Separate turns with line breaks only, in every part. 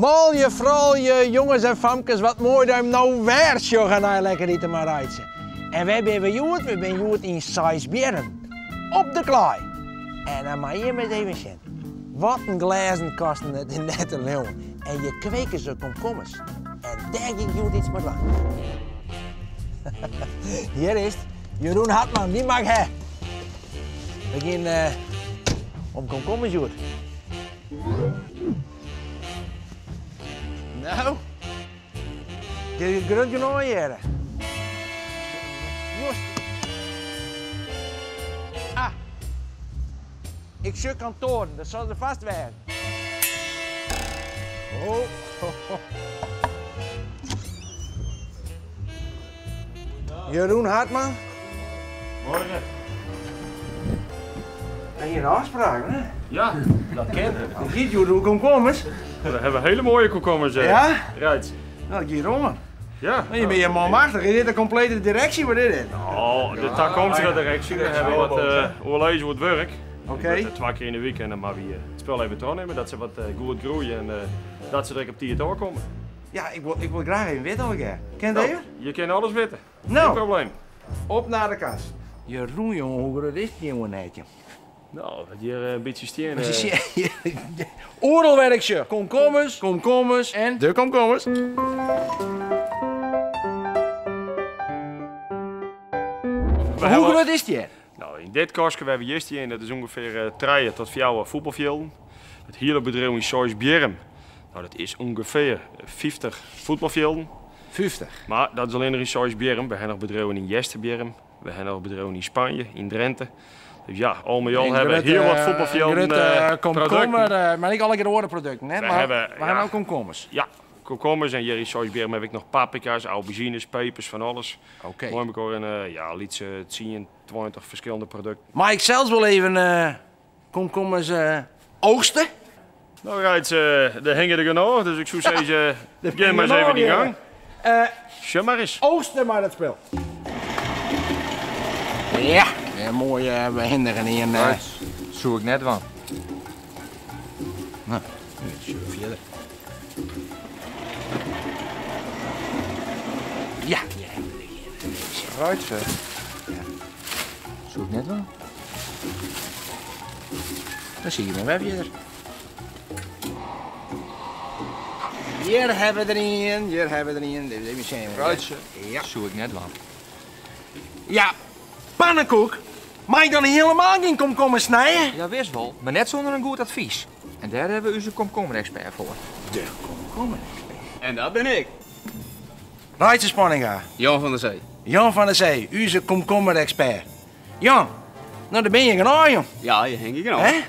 Manlju, froulju, jonges en famkes, wat moai dat jim no wer sjogge nei Lekker Ite mei Reitse. En wêr binne we hjoed? We binne hjoed yn Seisbierrum, op de klaai. En dan mei jim ris even sjen. Wat in glêzen kasten, it is net te leauwen. En hjir kweke se komkommers. En dêr gean ik hjoed iets mei dwaan. Hjir is it, Jeroen Hartman, dy mei ik ha. We gean eh, om komkommers hjoed. Nou, dit is grut genôch hjir. Just. Ah, ik sjoch kantoaren, dat sil der fêst wêze. Oh. Jeroen Hartman.
Morgen.
En hier een afspraak, hè?
Ja, dat kin.
Hoe giet hjoed oer komkommers?
We hebben hele mooie komkommers. Eh,
ja?
Right.
Nou, dat giet oan.
Ja.
Nou, je bent hier manmachtig. Is dit de complete directie? Wat is dit?
Nou, de takomstige directie. We hebben wat uh, oerlizze wat wurk.
Oké.
Okay. Twa kear yn de wike en dan moatte we it spul even trochnimme. Dat se wat goed groeie en dat se der ek op tiid ôfkomme.
Ja, ik wol, ik wol graach even witte allegear. Kin dat
Nou,
even?
je kinne alles witte.
Nou.
Geen probleem.
Op naar de kast. Jeroen, jongen, hoe grut is it jongen netje?
Nou, wat hjir in bytsje stean.
Oeral wêr ik sjoch. Komkommers, komkommers en de komkommers. Hoe grut is it hjir?
Nou, yn dit kastke wêr we hjir stean, dat is ûngefear trije tot fjouwer fuotbalfjilden. It hiele bedriuw yn Seisbierrum, nou dat is ûngefear 50 fuotbalfjilden.
50?
Mar dat is allinnich yn Seisbierrum. We ha noch bedriuwen yn Easterbierrum, we ha noch bedriuwen yn Spanje, yn Drinte. Dus ja, al mei al ha we hiel wat fuotbalfjilden.
Grutte komkommer, mar ek allegear oare produkten, hè?
We hawwe,
we ha no komkommers.
Ja, komkommers en hjir yn Seisbierrum ha ik noch paprika's, auberzjines, pepers, fan alles.
Oké.
Mei mekoar in ja, lytse 10, 20 ferskillende produkten.
Mei ik sels wol even komkommers oogste?
No Reitse, der hingje der genôch, dus ik soe sizze, gean mar ris even dyn gang. Sjoch mar ris.
Oogste mei dat spul. Ja, in moaie behindigen ien.
Reits, soe ik net dwaan.
No, sjogge we fierder. Ja,
Reitse. Soe ik net dwaan.
Dan zie je maar weer verder. Hjir hawwe we der ien, hjir hawwe we der ien. Even sjen.
Reitse.
Ja.
Soe ik net dwaan.
Ja, pannenkoek. Mei ik dan hielendal gjin komkommer snije?
Ja, wis wol, mar net sûnder in goed advys. En dêr hawwe we ús komkommerexpert foar.
De komkommerexpert.
En dat bin ik.
Reitse Spanninga.
Jan van der Zee.
Jan van der Zee, ús komkommerexpert. Jan, no dêr binne je genôch, jong.
Ja, je hingje genôch.
Hè?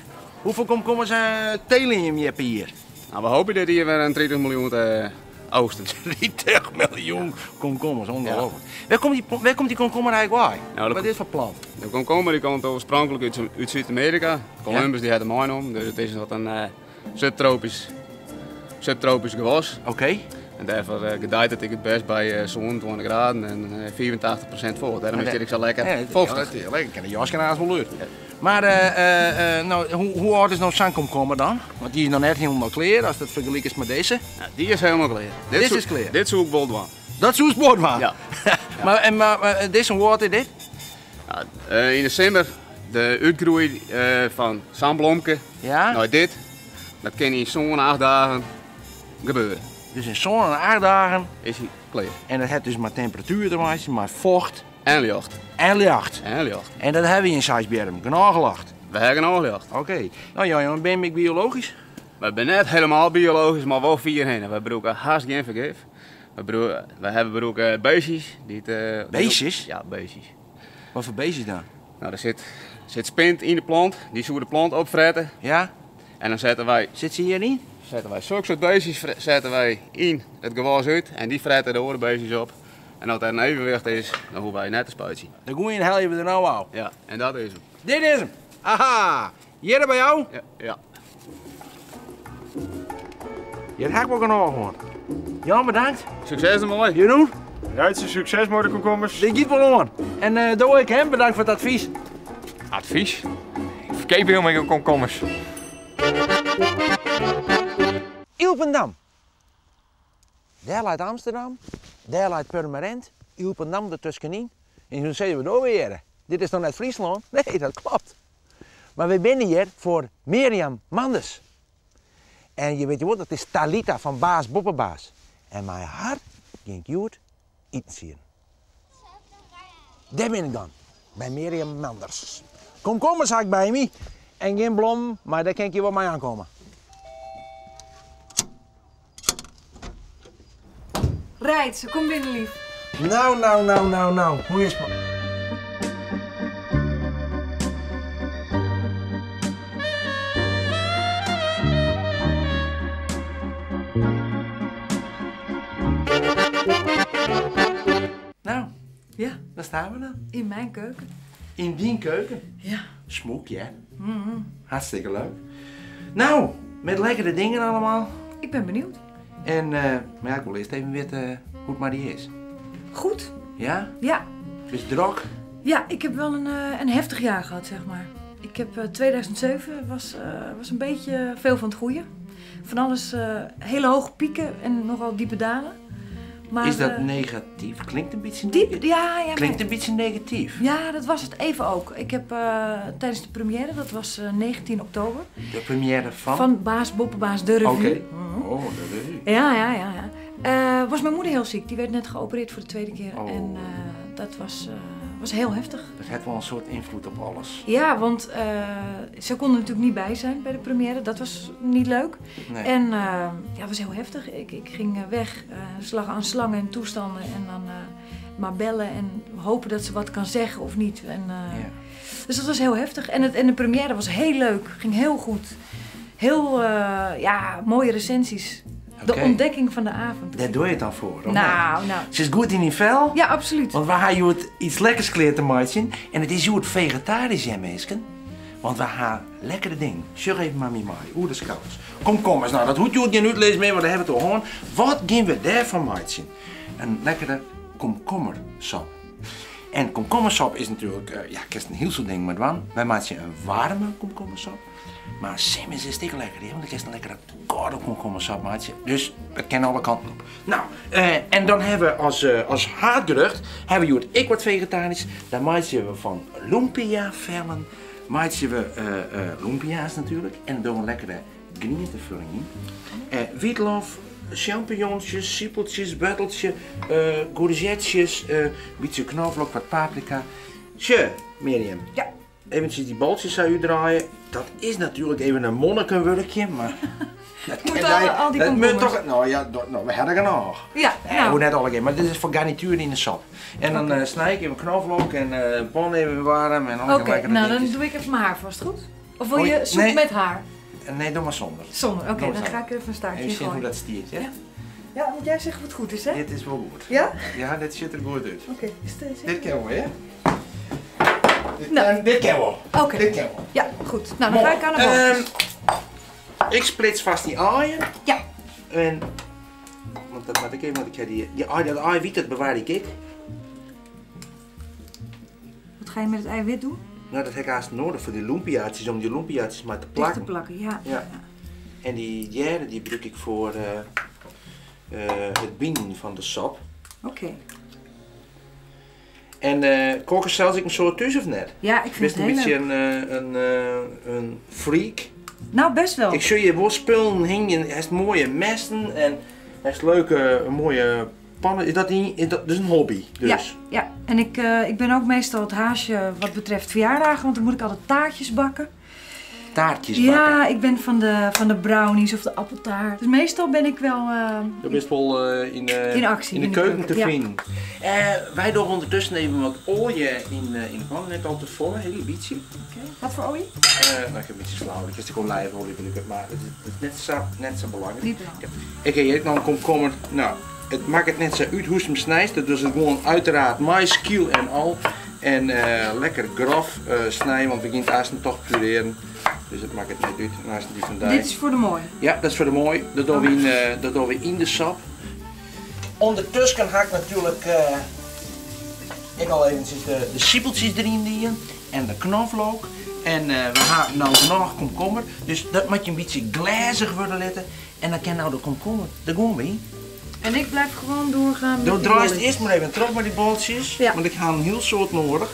Hoefolle komkommers tele jim hjir per jier?
Nou, we hoopje dit jier wer in 30 miljoen te oogsten.
30 miljoen komkommers, ongelooflijk. Wêr komt dy, wêr komt dy komkommer eigentlik wei?
Nou,
Wat is foar plant?
De komkommer dy komt oarspronklik út, út Súd-Amearika. Columbus dy hat him meinommen, dus it is wat in subtropysk, subtropysk gewas.
Oké.
En dêrfoar gedijt it ek it bêst by 27 graden en 85% focht. Dêrom is dit ek sa lekker fochtich.
Ja, lekker. Kin de jaske aanst wol út. Mar no, hoe âld is no sa'n komkommer dan? Want dy is noch net hielendal klear ast it fergelikest mei dizze.
Ja, dy is hielendal klear.
Dizze is klear?
Dit soe ik wol dwaan.
Dat soest wol dwaan?
Ja.
Mar, en, mar dizze, hoe âld is dit?
Ja, yn de simmer, de útgroei fan sa'n blomke
Ja?
nei dit, dat kin yn sân, acht dagen gebeure.
Dus yn sân en acht dagen
Is hy klear.
En dat hat dus mei temperatuer te meitsjen, mei focht.
En ljocht.
En ljocht.
En ljocht.
En dat hawwe we yn Seisbierrum, genôch ljocht.
We hawwe genôch ljocht.
Oké. No Jan, Jan, binne je biologysk?
We binne net hielendal biologysk, mar wol fierhinne. We brûke hast gjin fergif. We, we hawwe brûke beestjes. Dy't,
Beestjes?
Ja, beestjes.
Wat foar beestjes dan?
Nou, der sit, sit spint yn de plant. Dy soe de plant opfrette.
Ja.
En dan sette wy...
Sit se hjiryn?
Sette wy sokke soart beestjes sette wy yn it gewas út en dy frette de oare beestjes op. En as der in evenwicht is, dan hoege wy net te spuitsjen.
De goeie helje we der no ôf.
Ja, en dat is him.
Dit is him! Aha! Hjir by jou?
Ja, ja.
Hjir ha ik wol genôch oan. Jan, bedankt.
Sukses dermei.
Jeroen?
Reitse, sukses mei de komkommers.
Dit giet wol oan. En uh, do ek, hè? Bedankt foar it advys.
Advys? Ik ferkeapje helemaal gjin komkommers.
Ilpendam. Dêr leit Amsterdam, dêr leit Purmerend, Ilpendam dertuskenyn. En dan sizze we no weer, dit is noch net Fryslân? Nee, dat klopt. Mar wy binne hjir foar Mirjam Manders. En je witte wol, dat is Talitha fan Baas Boppe Baas. En mei har gean ik hjoed itensieden. Dêr bin ik dan, by Mirjam Manders. Komkommers ha ik by my en gjin blommen, mar dêr kin ik je wol mei oankomme.
Reitse, kom binnen lief.
Nou, nou, nou, nou, nou. Hoe is het? Nou,
Ja,
daar staan we dan.
in mijn keuken.
In dyn keuken.
Ja.
Smoek, hè? Hartstikke leuk. Nou, met lekkere dingen allemaal.
Ik ben benieuwd.
En, maar ja, ik wil eerst even weten hoe het maar die is.
Goed.
Ja?
Ja.
Is het druk?
Ja, ik heb wel een heftig jaar gehad, zeg maar. Ik heb 2007 was een beetje veel van het goede. Van alles, hele hoge pieken en nogal diepe dalen. Maar,
is dat negatief? Klinkt een beetje
diep,
negatief.
ja, ja,
Klinkt
maar
een beetje negatief.
Ja, dat was het even ook. Ik heb tijdens de première, dat was 19 oktober.
De première van?
Van Baas Boppe Baas, de revue.
Oké. Oh, de revue.
Ja, ja, ja, ja. Was mijn moeder heel ziek. Die werd net geopereerd voor de tweede keer.
Oh.
En dat was heel heftig.
Dat heeft wel een soort invloed op alles.
Ja, want ze kon er natuurlijk niet bij zijn bij de première. Dat was niet leuk.
Nee.
En ja, het was heel heftig. Ik ging weg, slag aan slangen en toestanden. En dan maar bellen en hopen dat ze wat kan zeggen of niet. En
Ja.
Dus dat was heel heftig. En de première was heel leuk. Ging heel goed. Heel mooie recensies. De
Oké.
ontdekking van de avond.
Daar doe je het dan voor, of
Nou,
niet?
nou.
Ze is goed in die vel.
Ja, absoluut.
Want we gaan het iets lekkers kleer te maken. En het is het vegetarisch, hè, mensen. Want we gaan lekkere ding. Zeg even maar mee, oeh, de schouders. Komkommers, nou, dat hoeft je geen uitlezen meer, want daar hebben we het al gehoord. Wat gaan we daarvan maken? Een lekkere komkommersap. En komkommersap is natuurlijk, ja, ik heb een heel soort ding met wan. Wij maken een warme komkommersap. Maar simmers is het lekker, hè? Want ik heb een lekkere koude komkommersap maken. Dus het kan alle kanten op. Nou, en dan hebben we als haardgerecht, hebben we het ik wat vegetarisch. Daar maken we van lumpia vellen, maken we lumpia's natuurlijk. En dan doen we een lekkere groentevulling in. Witlof, champignonsjes, siepeltjes, buiteltje, courgettes, een beetje knoflook, wat paprika. Tje, Mirjam.
Ja.
Eventjes die baltjes zou u draaien. Dat is natuurlijk even een monnikenwerkje, maar dat
Moet
kan wij-
al die
dat moet
komkommers.
toch, nou ja, dat, nou, we hebben er genoeg.
Ja,
Nee,
nou.
hoe net alle keer, maar dit is voor garnituur in de sap. En dan,
Oké.
snij ik even knoflook en pan even warm en alle
Oké,
lekkere
nou dan
dingetjes.
doe ik even mijn haar vast, goed? Of wil
Hoi,
je soep
nee.
met haar?
Nee, doe maar zonder.
Zonder, oké,
Doe maar
dan
zonder.
ga ik even een staartje
Even zien hoe
gooien.
dat stiert, hè?
Ja. Ja, moet jij zeggen wat goed is, hè?
Dit is wel goed.
Ja?
Ja, dit ziet er goed uit.
Oké, is het, is het?
Dit kennen we, hè? Dit
Nou.
kennen we.
Oké.
Dit kennen we.
Ja, goed. Nou, dan ga ik aan de
Mooi.
bal.
Ik splits vast die aaien.
Ja.
En, want dat moet ik even, want ik heb die, die aai, dat aaiwit, dat bewaar ik. Ik.
Wat ga je met het eiwit doen?
Nou, dat heb ik haast nodig voor die lumpiaatjes, om die lumpiaatjes maar te
Dicht te
plakken.
plakken, ja.
Ja. En die jaren die gebruik ik voor het binden van de sap.
Oké.
En koken zelfs ik een soort thuis of net?
Ja, ik vind
Best
het
een
heel
beetje
leuk.
een freak.
Nou, best wel.
Ik zie je wel spullen hingen. Hij heeft mooie messen en hij heeft leuke, mooie pannen. Is dat niet, is dat, dus een hobby? Dus.
Ja, ja. En ik ben ook meestal het haasje wat betreft verjaardagen, want dan moet ik altijd taartjes bakken.
Taartjes
Ja,
bakken?
ik ben van de brownies of de appeltaart. Dus meestal ben ik wel
Je bent wel
In actie,
in de
in de
keuken te
keuken, ja.
vinden.
Wij doen ondertussen even wat olie in de pan, net al te volle, een heel beetje.
Oké. Wat voor olie?
Nou, ik heb een beetje flauw, ik heb olijfolie, maar het is net zo belangrijk.
Niet belangrijk.
Ik heb hier nog een komkommer. Nou, het maakt het net zo uit hoe ze hem snijdt. Dus het gewoon uiteraard mais, kiel en al. En lekker grof snijden, want we gaan het eerst toch pureren. Dus het maakt het net uit. En als die van
Dit is voor de mooi.
Ja, dat is voor de mooi. Dat doen we in dat doen we in de sap. Ondertussen ga ik natuurlijk ik al eventjes de siepeltjes erin doen en de knoflook. En we gaan nou nog komkommer. Dus dat moet je een beetje glazig worden laten. En dan kan nou de komkommer er gewoon bij.
En ik blijf gewoon doorgaan met
Doe
die
draait
bolletjes.
eerst maar even terug met die bolletjes,
Ja.
want ik ga een heel soort nodig.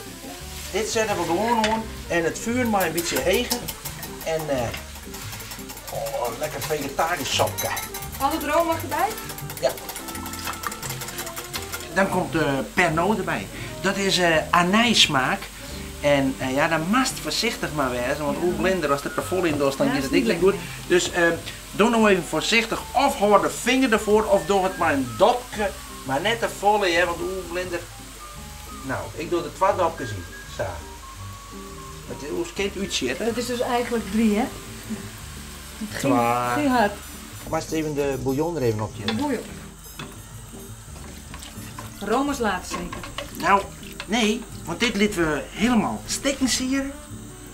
Dit zetten we gewoon aan en het vuur maar een beetje hegen. En oh, lekker vegetarisch sopke.
Al het room mag erbij?
Ja. Dan komt de Pernod erbij. Dat is anijssmaak. En ja, dan mast voorzichtig maar wezen, want hoe blinder als het er vol in doet, dan
Ja,
gaat
is
het
niet
niet goed. Dus doe nou even voorzichtig, of hou de vinger ervoor, of doe het maar een dopje. Maar net te volle, hè, want hoe blinder. Nou, ik doe er twee dopjes in. Zo. Maar het is kind uitzitten.
Dat is dus eigenlijk 3, hè? Het
Klaar.
ging hard.
Maar eens even de bouillon er even op.
De bouillon. Room is laat zeker.
Nou, nee, want dit lieten we helemaal stikken sieren.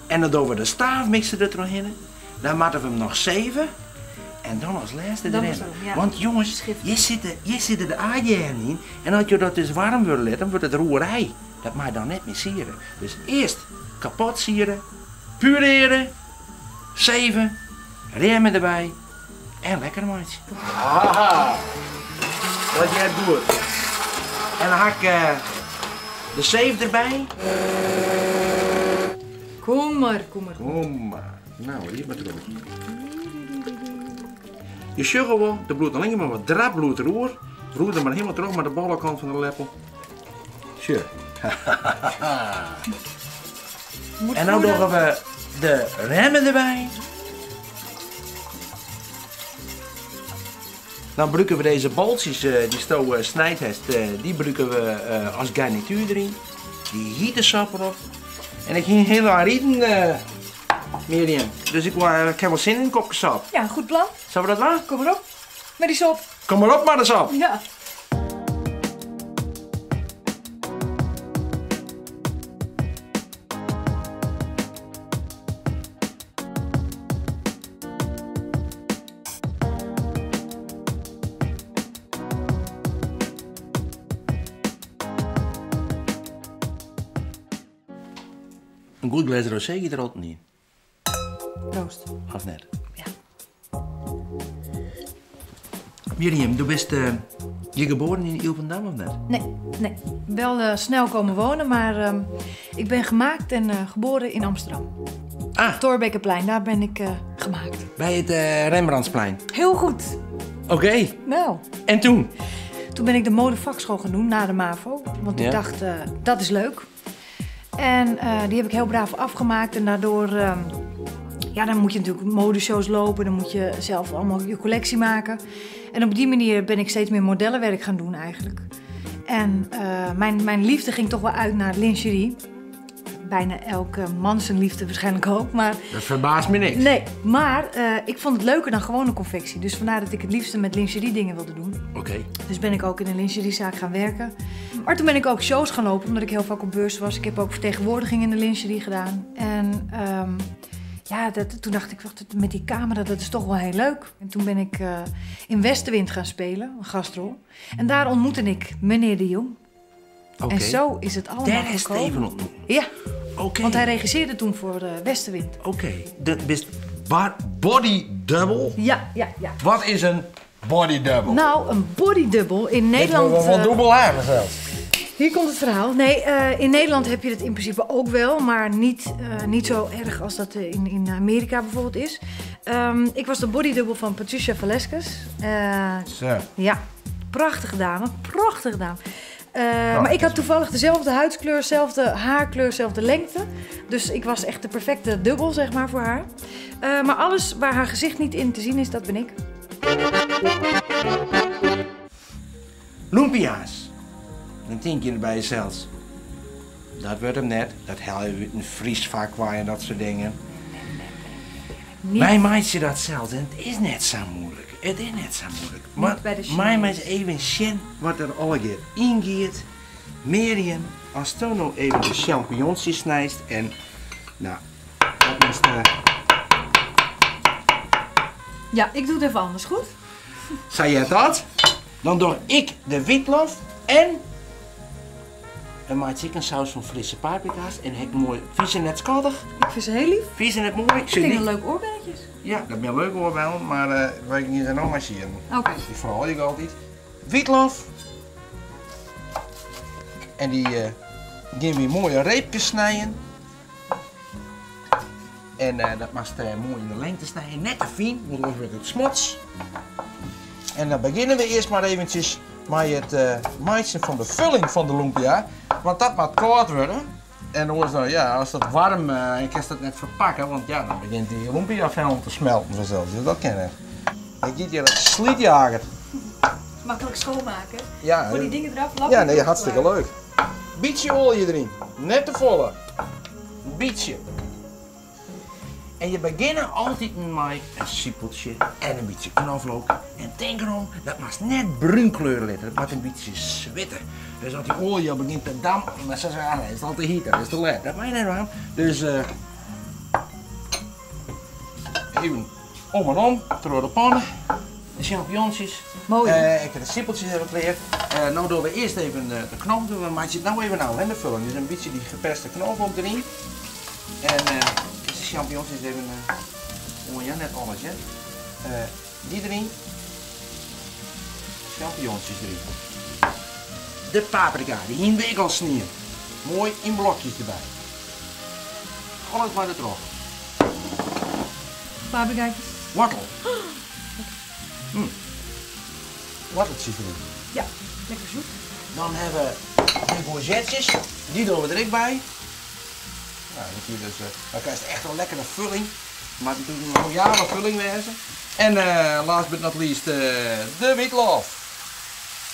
En dan doen we de staafmixer er doorheen. Dan maken we hem nog 7. En dan als laatste
Dan
erin.
pas erom, ja.
Want jongens,
Schrift.
je zit er de aardjaren in. En als je dat dus warm wil laten, dan wordt het roerij. Dat mag je dan net meer sieren. Dus eerst kapot sieren, pureren, 7, remmen erbij en lekker maatje. Ah, dat jij goed. En dan hak ik de zeef erbij.
Kom maar, kom maar.
Kom maar. Nou, hier maar terug. Je sugar wel, de bloed alleen maar wat drap bloed roer. Roer er maar helemaal terug met de ballenkant van de lepel. Sure.
Moet
En nou
voeren.
doen we de remmen erbij. Dan gebruiken we deze boltjes die Sto snijdt heeft, die gebruiken we als garnituur erin. Die hieten sap erop. En ik ging heel hard eten, Mirjam. Dus ik heb wel zin in een kopje sap.
Ja, goed plan.
Zullen we dat doen?
Kom maar op. Met die sop.
Kom maar op, maar de sap.
Ja.
Een goed glas rosé gaat er altijd niet.
Proost.
Of net?
Ja.
Mirjam, du bist je geboren in Ilpendam of net?
Nee, nee. Wel snel komen wonen, maar ik ben gemaakt en geboren in Amsterdam.
Ah.
Thorbeckenplein, daar ben ik gemaakt.
Bij het Rembrandtsplein.
Heel goed.
Oké.
Nou.
En toen?
Toen ben ik de modevakschool gaan doen na de MAVO. Want ik
Ja.
dacht, dat is leuk. En die heb ik heel braaf afgemaakt. En daardoor, ja, dan moet je natuurlijk modeshows lopen. Dan moet je zelf allemaal je collectie maken. En op die manier ben ik steeds meer modellenwerk gaan doen eigenlijk. En mijn liefde ging toch wel uit naar lingerie. Bijna elke man zijn liefde waarschijnlijk ook. Maar
Dat verbaast me niks.
Nee, maar ik vond het leuker dan gewone confectie. Dus vandaar dat ik het liefste met lingerie dingen wilde doen.
Oké.
Dus ben ik ook in een lingeriezaak gaan werken. Maar toen ben ik ook shows gaan lopen, omdat ik heel vaak op beurs was. Ik heb ook vertegenwoordiging in de lingerie gedaan. En toen dacht ik, wacht, met die camera, dat is toch wel heel leuk. En toen ben ik in Westenwind gaan spelen, een gastrol. En daar ontmoette ik meneer de Jong.
Oké.
En zo is het allemaal
Daar is
gekomen.
Steven ontmoet.
Ja,
Oké.
want hij regisseerde toen voor Westenwind.
Oké. Dat is body double?
Ja, ja, ja.
Wat is een body double?
Nou, een body double in Nederland...
Dit moet wel dubbel hebben zelfs.
Hier komt het verhaal. Nee, in Nederland heb je dat in principe ook wel, maar niet zo erg als dat in Amerika bijvoorbeeld is. Ik was de bodydubbel van Patricia Velasquez.
Zo.
Ja, prachtige dame, prachtige dame. Maar ik had toevallig dezelfde huidskleur, dezelfde haarkleur, dezelfde lengte. Dus ik was echt de perfecte dubbel, zeg maar, voor haar. Maar alles waar haar gezicht niet in te zien is, dat ben ik.
Lumpia's. Dan denk je erbij jezelf. Dat wordt hem net. Dat haal je uit een vriesvak waar en dat soort dingen.
Niet.
Wij maken dat zelf en het is net zo moeilijk. Het is net zo moeilijk. Maar
bij de
mij
Chinees.
maar eens even zien wat er alle keer ingaat. Mirjam, als toen nog even de champignons snijdt en nou, dat is de...
Ja, ik doe het even anders, goed?
Zei jij dat? Dan doe ik de witlof en een maak ik een saus van frisse paprika's en het mooi. Vind je net schattig?
Ik vind ze heel lief.
Vind je het mooi?
Ik vind het leuk oorbelletjes.
Ja, dat ben leuk oorbellen, maar wij niet zo maar zien.
Oké.
Die verhaal ik altijd. Wytlof. En dy gean we moaie reepkes snijen. En dat moatst moai yn de lengte snijen, net te fyn, want oars wurdt it smots. En dan begjinne we earst mar eventsjes mei it meitsjen fan de fulling fan de lumpia, want dat moat kâld wurde. En oars dan, ja, as dat waarm en kinst dat net ferpakke, want ja, dan begjint dy lumpia film te smelten fansels, dus dat kin net. Ik giet hjir as slydjager.
Makkelijk schoonmaken.
Ja.
Voor die dingen eraf lappen.
Ja, nee, hartstikke leuk. Bytsje oalje deryn, net te folle. Bytsje. En je begjinne altyd mei in sipeltsje en in bytsje knoflook. En tink erom, dat moatst net brún kleure litte, dat moat in bytsje switte. Dus as dy oalje al begjint te dampen, dan sizze se, ah, is it al te hyt, dat is te let. Dat mei net dwaan. Dus even om en om, troch de panne. De champignonsjes.
Mooi.
Ik heb de sipeltsjes even klear. No dogge we earst even de knoflook. We meitsje it no even ôf, hè, de vulling. Dus in bytsje dy geperste knoflook deryn. En dizze champignons is even oan, ja, net alles, hè. Dy deryn. Champignonsjes deryn. De paprika, dy hiene we ek al snien. Moai yn blokjes derby. Alles mei dertroch.
Paprikaatjes.
Wortel. Woarteltsjes deryn.
Ja, lekker zoet.
Dan hawwe we de courgettes, dy dogge we der ek by. Nou, dat hier dus, dan krijst echt in lekkere fulling. Moat natuerlik in royale fulling wêze. En last but not least de wytlof.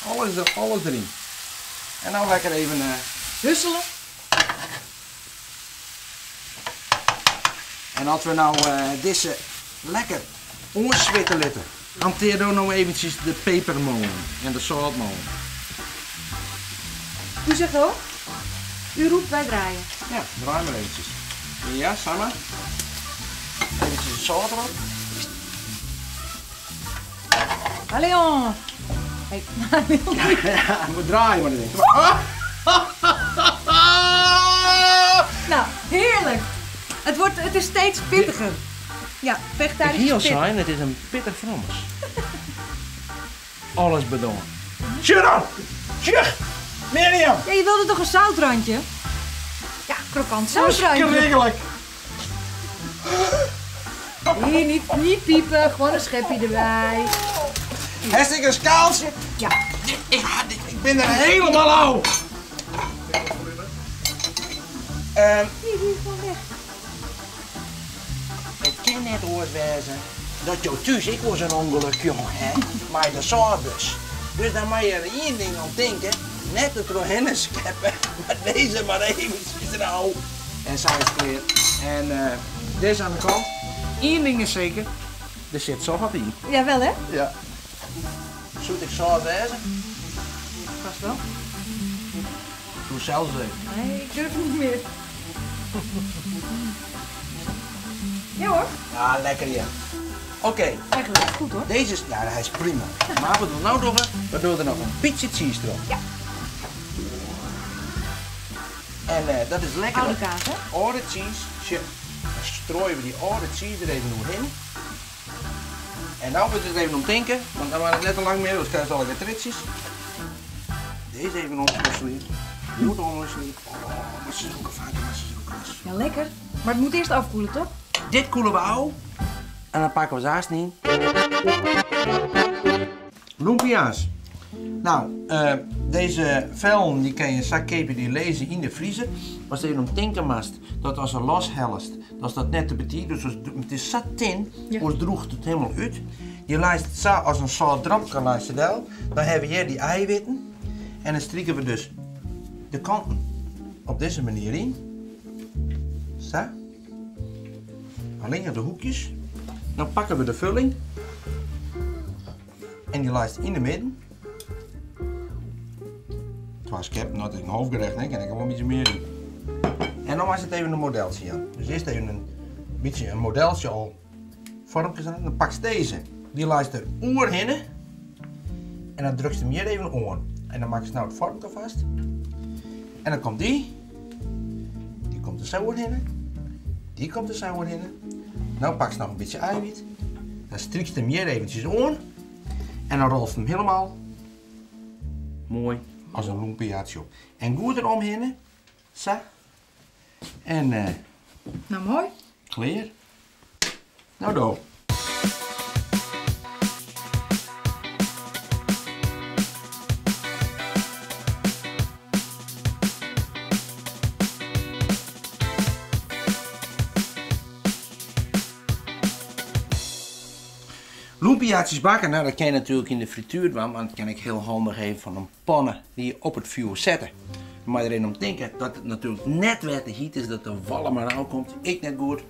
Alles, alles deryn. En no lekker even
Husselen.
En as we no dizze lekker oanswitte litte, hantear dan no eventsjes de pepermolen en de sâltmolen.
U zegt ook? U roept, wij draaien.
Ja, draai mar eventsjes. Ja, sa mar. Eventsjes it sâlt derop.
Allez, on. Hey,
Ja, we draaien maar even.
Nou, heerlijk. Het is steeds pittiger. Ja, vegetarisch
Ik hier al
pittig.
zijn, het is een pittig frommes. Alles bedongen. Tjur dan! Tjur! Mirjam!
Ja, je wilde toch een zoutrandje? Ja, krokant zoutrandje.
Verschrikkelijk!
Hier, niet piepen, gewoon een schepje erbij.
Heb ik een skaaltje?
Ja.
Ik ben er helemaal af.
Hier, hier, gewoon weg.
Het kan net oors wezen dat jou thuis, ik was een ongeluk, jongen, hè, maar de zaalbus. Dus dan moet je er één ding aan denken, net het doorheen scheppen, maar deze maar eventjes nou. En zij is klaar. En deze aan de kant. Eén ding is zeker, er zit zo wat in.
Jawel, hè?
Ja. Zoet ik zo wezen?
Vast wel.
Doe zelfs even.
Nee, ik durf niet meer. Ja hoor.
Ja, lekker ja. Oké.
Eigenlijk is het goed hoor.
Deze is, ja, hij is prima. Maar wat we nou doen, we doen er nog een beetje cheese erop.
Ja.
En dat is lekker.
Oude kaas, hè?
Oude cheese. Tje. Dan strooien we die oude cheese er even doorheen. En nou moet het even omtinken, want dan waren het net te lang meer, dus krijg je alweer tritsjes. Deze even omwisselen. Goed omwisselen. Oh, maar ze is ook een vaker, maar ze is ook een
Ja, lekker. Maar het moet eerst afkoelen, toch?
Dit koelen we af. En dan pakken we ze haast niet. Lumpia's. Nou, deze vellen die kan je zakkepen die lezen in de vriezer. Was even om tinkermast dat als ze los helst, dat is dat net te petit. Dus het is satin, ons droegt het helemaal uit. Je lijst het zo als een soort drop kan lijsten wel. Dan hebben we hier die eiwitten. En dan strikken we dus de kanten op deze manier in. Zo. Alleen de hoekjes. Dan pakken we de vulling. En die lijst in de midden. Het was ik heb nog een hoofdgerecht, hè? Kan ik wel een beetje meer doen. En dan was het even een modeltje aan. Dus eerst even een beetje een modeltje al vormpjes aan. Dan pak je deze. Die lijst er oer in. En dan druk je hem hier even oor. En dan maak je nou het vormpje vast. En dan komt die. Die komt er zo in. Die komt er zo in. Nou pak je nog een beetje eiwit. Dan strik je hem hier eventjes oor. En dan rol je hem helemaal Moai as in loempiatsje op. En goed eromhinne. Sa. En eh.
Nou, moai.
Klear. Nou do. Loempiatsjes bakken, nou dat kin je natuerlik yn de frituer dwaan, mar dat kin ek hiel handich even fan in panne dy't je op it fjoer sette. Mar der even om tinke dat it natuerlik net wer te hyt is, dat de walm mar ôfkomt, ek net goed.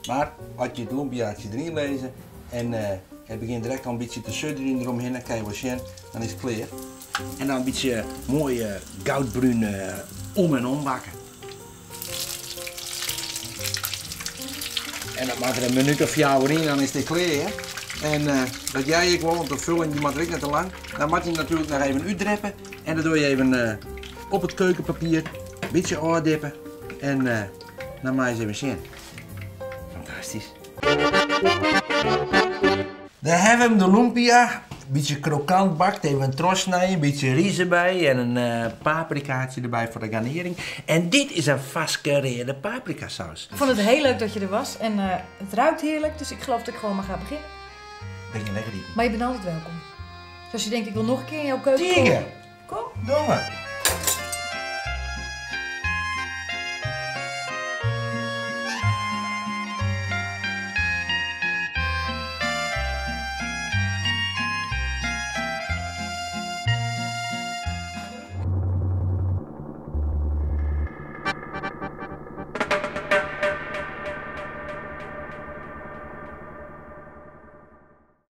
Mar as je it loempiatsje deryn lizze en it begjint direkt al in bytsje te sudderjen deromhinne, kan je wol sjen, dan is it klear. En dan in bytsje moai goudbrún om en om bakke. En dat moat der in minút of fjouwer yn, dan is dit klear. En uh, dat jij ik wol, want de vulling die moat er ek net te lang. Dan moat je natuerlik noch even útdreppe. En dat doe je even uh, op it keukenpapier, in bytsje ôfdippe. En uh, dan mei je even sjen. Fantastysk. Dêr hawwe we him, de lumpia. Bytsje krokant bakt, even trochsnijen, bytsje rys derby en in uh, paprikaatje derby foar de garnering. En dit is in farske reade paprikasaus.
Ik vond het heel leuk dat je er was en uh, het ruikt heerlijk, dus ik geloof dat ik gewoon maar ga beginnen.
Ben je lekker iten.
Maar je bent altijd welkom. Dus als je denkt, ik wil nog een keer in jouw keuken komen.
Kom, doe maar.